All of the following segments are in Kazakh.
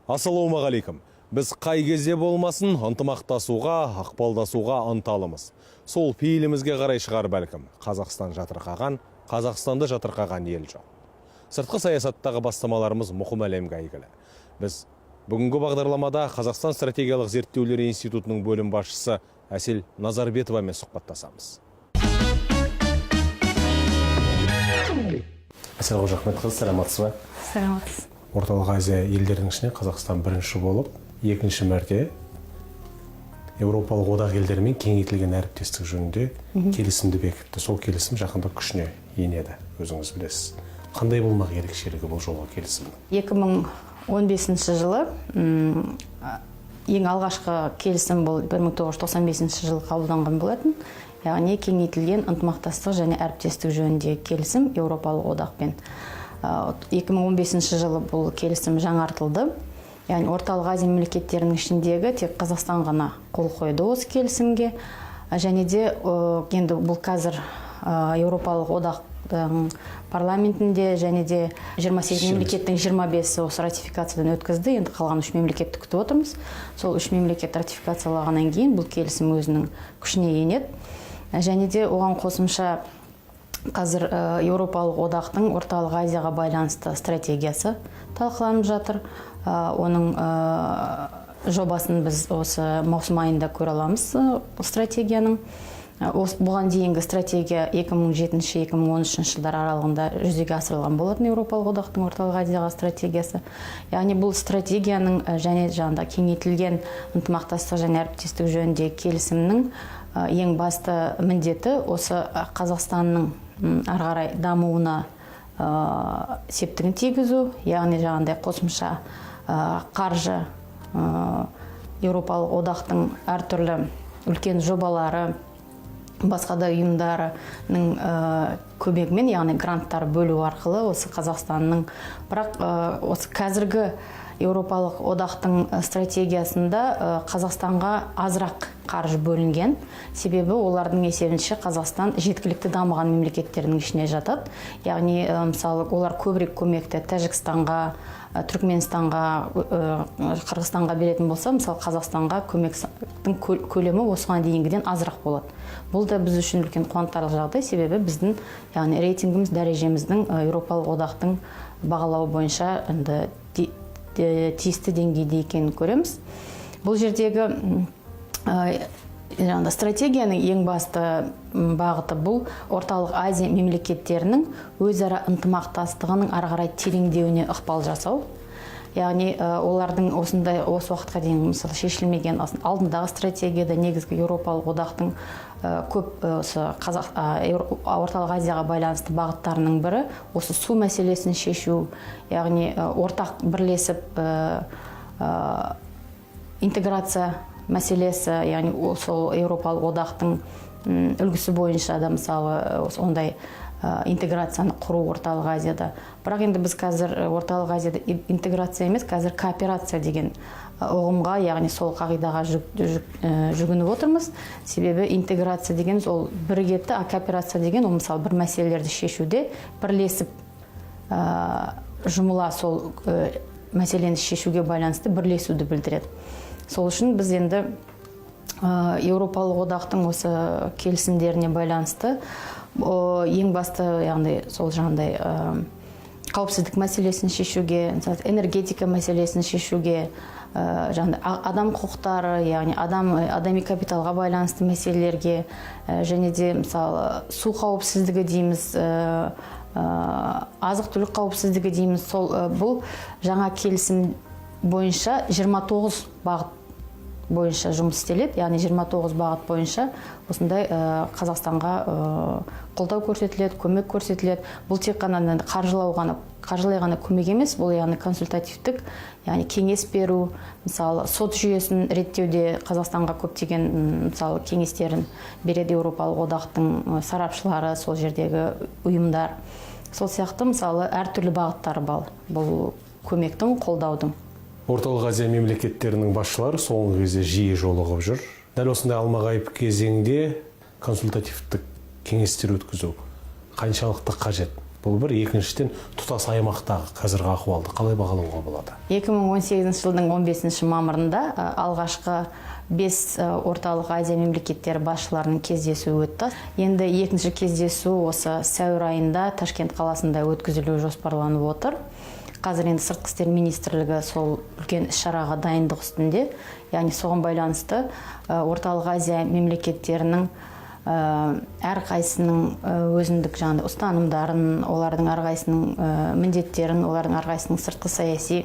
Ассалаумағалейкум. Біз қай кезде болмасын ынтымақтасуға, ықпалдасуға ынталымыз. Сол пейілімізге қарай шығар бәлкім. Қазақстан жатырқаған, Қазақстанды жатырқаған ел жоқ. Сыртқы саясаттағы бастамаларымыз мұқым әлемге әйгілі. Біз бүгінгі бағдарламада Қазақстан стратегиялық зерттеулер институтының бөлім басшысы Әсел Назарбетовамен сұхбаттасамыз. Әсел Қожахметқызы, саламатсыз ба? Саламатсыз. Орталық Азия елдерінің ішінен Қазақстан бірінші болып, екінші мәрте Еуропалық одақ елдерімен кеңейтілген әріптестік жөнінде келісімді бекітті. Сол келісім жақында күшіне енеді, өзіңіз білесіз. Қандай болмақ ерекшелігі бұл жолғы келісімнің? 2015 жылы ең алғашқы келісім бұл 1995 жылы қабылданған болатын. Яғни кеңейтілген ынтымақтастық және әріптестік жөніндегі келісім Еуропалық одақпен. 2015 жылы бұл келісім жаңартылды. Яғни Орталық Азия мемлекеттерінің ішіндегі тек Қазақстан ғана қол қойды осы келісімге. Және де енді бұл қазір Еуропалық одақтың парламентінде және де 28 мемлекеттің 25-і осы ратификациядан өткізді. Енді қалған үш мемлекетті күтіп отырмыз. Сол үш мемлекет ратификациялағаннан кейін бұл келісім өзінің күшіне енеді. Және де оған қосымша қазір Еуропалық одақтың Орталық Азияға байланысты стратегиясы талқыланып жатыр. Оның жобасын біз осы маусым айында көре аламыз, стратегияның. Бұған дейінгі стратегия 2007-2013 жылдар аралығында жүзеге асырылған болатын, Еуропалық одақтың Орталық Азияға стратегиясы. Яғни бұл стратегияның және жаңағыдай кеңейтілген ынтымақтастық және әріптестік жөніндегі келісімнің ең басты міндеті осы Қазақстанның ары қарай дамуына септігін тигізу, яғни жаңағыдай қосымша қаржы, Еуропалық одақтың әртүрлі үлкен жобалары, басқа да ұйымдарының көмегімен, яғни гранттар бөлу арқылы осы Қазақстанның. Бірақ осы қазіргі Еуропалық одақтың стратегиясында Қазақстанға азырақ қаржы бөлінген. Себебі олардың есебінше Қазақстан жеткілікті дамыған мемлекеттердің ішіне жатады. Яғни мысалы, олар көбірек көмекті Тәжікстанға, Түркменстанға, Қырғызстанға беретін болса, мысалы, Қазақстанға көмектің көлемі осыған дейінгіден азырақ болады. Бұл да біз үшін үлкен қуантарлық жағдай, себебі біздің, яғни рейтингіміз, дәрежеміздің Еуропалық одақтың бағалауы бойынша енді тиісті деңгейде екенін көреміз. Бұл жердегі жаңағыдай стратегияның ең басты бағыты бұл Орталық Азия мемлекеттерінің өзара ынтымақтастығының ары қарай тереңдеуіне ықпал жасау. Яғни олардың осындай осы уақытқа дейін, мысалы, шешілмеген, алдындағы стратегияда негізгі Еуропалық одақтың көп осы Қазақ, Орталық Азияға байланысты бағыттарының бірі осы су мәселесін шешу, яғни ортақ бірлесіп интеграция мәселесі, яғни сол Еуропалық одақтың үлгісі бойынша да, мысалы, осы ондай интеграцияны құру Орталық Азияда. Бірақ енді біз қазір Орталық Азияда интеграция емес, қазір кооперация деген ұғымға, яғни сол қағидаға жүгініп отырмыз. Себебі интеграция деген ол бірігеді, а кооперация деген ол, мысалы, бір мәселелерді шешуде бірлесіп жұмыла сол мәселені шешуге байланысты бірлесуді білдіреді. Сол үшін біз енді Еуропалық одақтың осы келісімдеріне байланысты ең басты, яғни сол жаңағыдай қауіпсіздік мәселесін шешуге, мысалы, энергетика мәселесін шешуге, жаңағыдай адам құқықтары, яғни адами капиталға байланысты мәселелерге, және де, мысалы, су қауіпсіздігі дейміз, азық түлік қауіпсіздігі дейміз. Сол бұл жаңа келісім бойынша 29 бағыт бойынша жұмыс істеледі, яғни 29 бағыт бойынша осындай Қазақстанға қолдау көрсетіледі, көмек көрсетіледі. Бұл тек қана енді қаржылау ғана, қаржылай ғана көмек емес, бұл яғни консультативтік, яғни кеңес беру, мысалы, сот жүйесін реттеуде Қазақстанға көптеген мысалы, кеңестерін береді Еуропалық одақтың сарапшылары, сол жердегі ұйымдар. Сол сияқты, мысалы, әртүрлі бағыттары бар бұл көмектің, қолдаудың. Орталық Азия мемлекеттерінің басшылары соңғы кезде жиі жолығып жүр. Дәл осындай алмағайып кезеңде консультативтік кеңестер өткізу қаншалықты қажет? Бұл бір, екіншіден, тұтас аймақтағы қазіргі ахуалды қалай бағалауға болады? 2018 жылдың 15 мамырында алғашқы 5 Орталық Азия мемлекеттері басшыларының кездесуі өтті. Енді екінші кездесу осы сәуір айында Ташкент қаласында өткізілуі жоспарланып отыр. Қазір енді Сыртқы істер министрлігі сол үлкен іс-шараға дайындық үстінде. Яғни соған байланысты Орталық Азия мемлекеттерінің әрқайсысының өзіндік жаңағыдай ұстанымдарын, олардың әрқайсысының міндеттерін, олардың әрқайсысының сыртқы саяси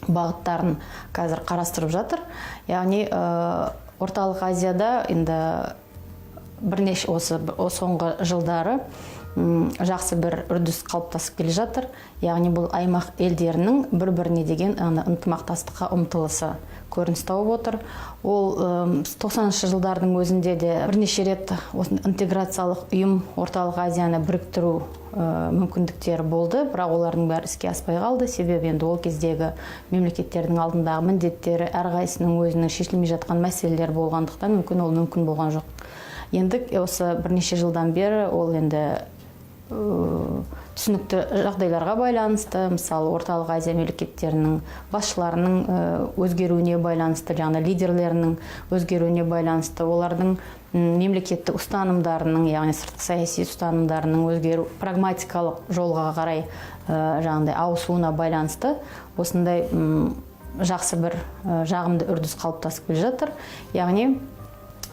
бағыттарын қазір қарастырып жатыр. Яғни Орталық Азияда енді бірнеше осы соңғы жылдары жақсы бір үрдіс қалыптасып келе жатыр. Яғни бұл аймақ елдерінің бір-біріне деген ынтымақтастыққа ұмтылысы көрініс тауып отыр. Ол 90-шы жылдардың өзінде де бірнеше рет осы интеграциялық ұйым Орталық Азияны біріктіру мүмкіндіктері болды, бірақ олардың бәрі іске аспай қалды. Себебі енді ол кездегі мемлекеттердің алдындағы міндеттері, әрқайсысының өзінің шешілмей жатқан мәселелері болғандықтан, мүмкін ол мүмкін болған жоқ. Енді осы бірнеше жылдан бері ол енді түсінікті жағдайларға байланысты, мысалы, Орталық Азия мемлекеттерінің басшыларының өзгеруіне байланысты, жаңағы лидерлерінің өзгеруіне байланысты, олардың мемлекеттік ұстанымдарының, яғни сыртқы саяси ұстанымдарының өзгеру, прагматикалық жолға қарай жаңағыдай ауысуына байланысты осындай жақсы бір жағымды үрдіс қалыптасып келе жатыр. Яғни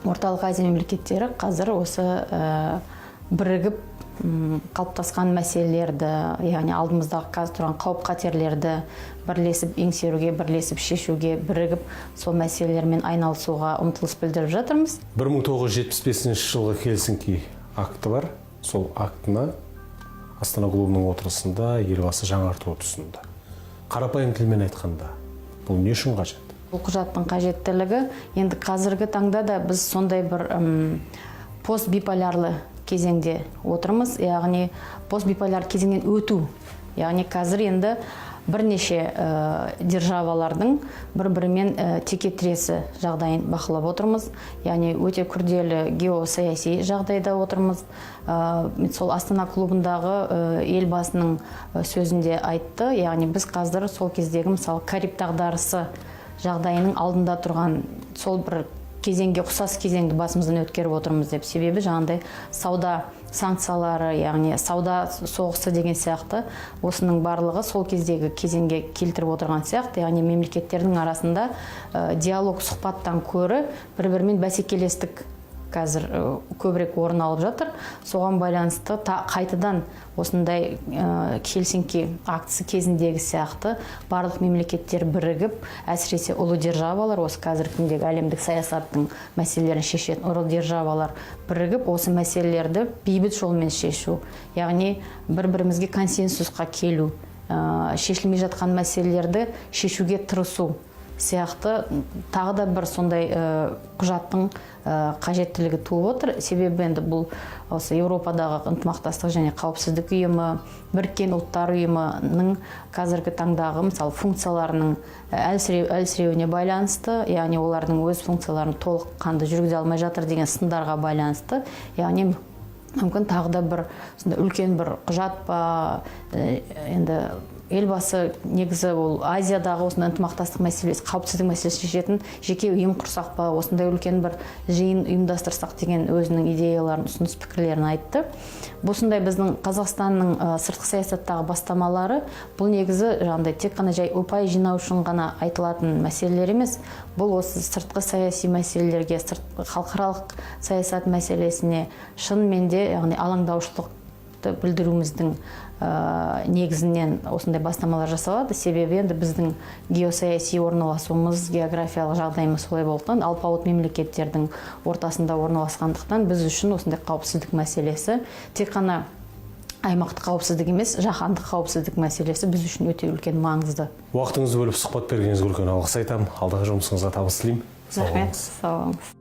Орталық Азия мемлекеттері қазір осы бірігіп қалыптасқан мәселелерді, яғни алдымыздағы қазір тұрған қауіп қатерлерді бірлесіп еңсеруге, бірлесіп шешуге, бірігіп сол мәселелермен айналысуға ұмтылыс білдіріп жатырмыз. 1975 жылғы Хельсинки акті бар. Сол актіні Астана клубының отырысында Елбасы жаңартуды ұсынды. Қарапайым тілмен айтқанда, бұл не үшін қажет? Бұл құжаттың қажеттілігі енді қазіргі таңда да біз сондай бір постбиполярлы кезеңде отырмыз, яғни постбиполяр кезеңнен өту. Яғни қазір енді бірнеше державалардың бір-бірімен текетіресі жағдайын бақылап отырмыз. Яғни өте күрделі геосаяси жағдайда отырмыз. Сол Астана клубындағы Елбасының сөзінде айтты, яғни біз қазір сол кездегі, мысалы, Кариб дағдарысы жағдайының алдында тұрған сол бір кезеңге ұқсас кезеңді басымыздан өткеріп отырмыз деп. Себебі жаңағыдай сауда санкциялары, яғни сауда соғысы деген сияқты, осының барлығы сол кездегі кезеңге келтіріп отырған сияқты. Яғни мемлекеттердің арасында диалог, сұхбаттан көрі бір-бірімен бәсекелестік қазір көбірек орын алып жатыр. Соған байланысты қайтадан осындай Хельсинки актісі кезіндегі сияқты барлық мемлекеттер бірігіп, әсіресе ұлы державалар, осы қазіргі күндегі әлемдік саясаттың мәселелерін шешетін ұлы державалар бірігіп, осы мәселелерді бейбіт жолмен шешу, яғни бір-бірімізге консенсусқа келу, шешілмей жатқан мәселелерді шешуге тырысу сияқты тағы да бір сондай құжаттың қажеттілігі туып отыр. Себебі енді бұл осы Еуропадағы ынтымақтастық және қауіпсіздік ұйымы, Біріккен Ұлттар Ұйымының қазіргі таңдағы, мысалы, функцияларының әлсіреуіне байланысты, яғни олардың өз функцияларын толыққанды жүргізе алмай жатыр деген сындарға байланысты, яғни мүмкін тағы да бір сондай үлкен бір құжат па, енді Елбасы негізі ол Азиядағы осындай ынтымақтастық мәселесі, қауіпсіздік мәселесін шешетін жеке ұйым құрсақ па, осындай үлкен бір жиын ұйымдастырсақ деген өзінің идеяларын, ұсыныс пікірлерін айтты. Осындай біздің Қазақстанның сыртқы саясаттағы бастамалары бұл негізі жаңағыдай тек қана жай ұпай жинау үшін ғана айтылатын мәселелер емес. Бұл осы сыртқы саяси мәселелерге, халықаралық саясат мәселесіне шынымен де, яғни алаңдаушылықты білдіруіміздің негізінен осындай бастамалар жасалады. Себебі енді біздің геосаяси орналасуымыз, географиялық жағдайымыз солай болғандықтан, алпауыт мемлекеттердің ортасында орналасқандықтан, біз үшін осындай қауіпсіздік мәселесі тек қана аймақтық қауіпсіздік емес, жаһандық қауіпсіздік мәселесі біз үшін өте үлкен маңызды. Уақытыңызды бөліп сұхбат бергеніңізге үлкен алғыс айтамын. Алдағы жұмысыңызға табыс тілеймін. Сау Рахмет. болыңыз. Сау болыңыз.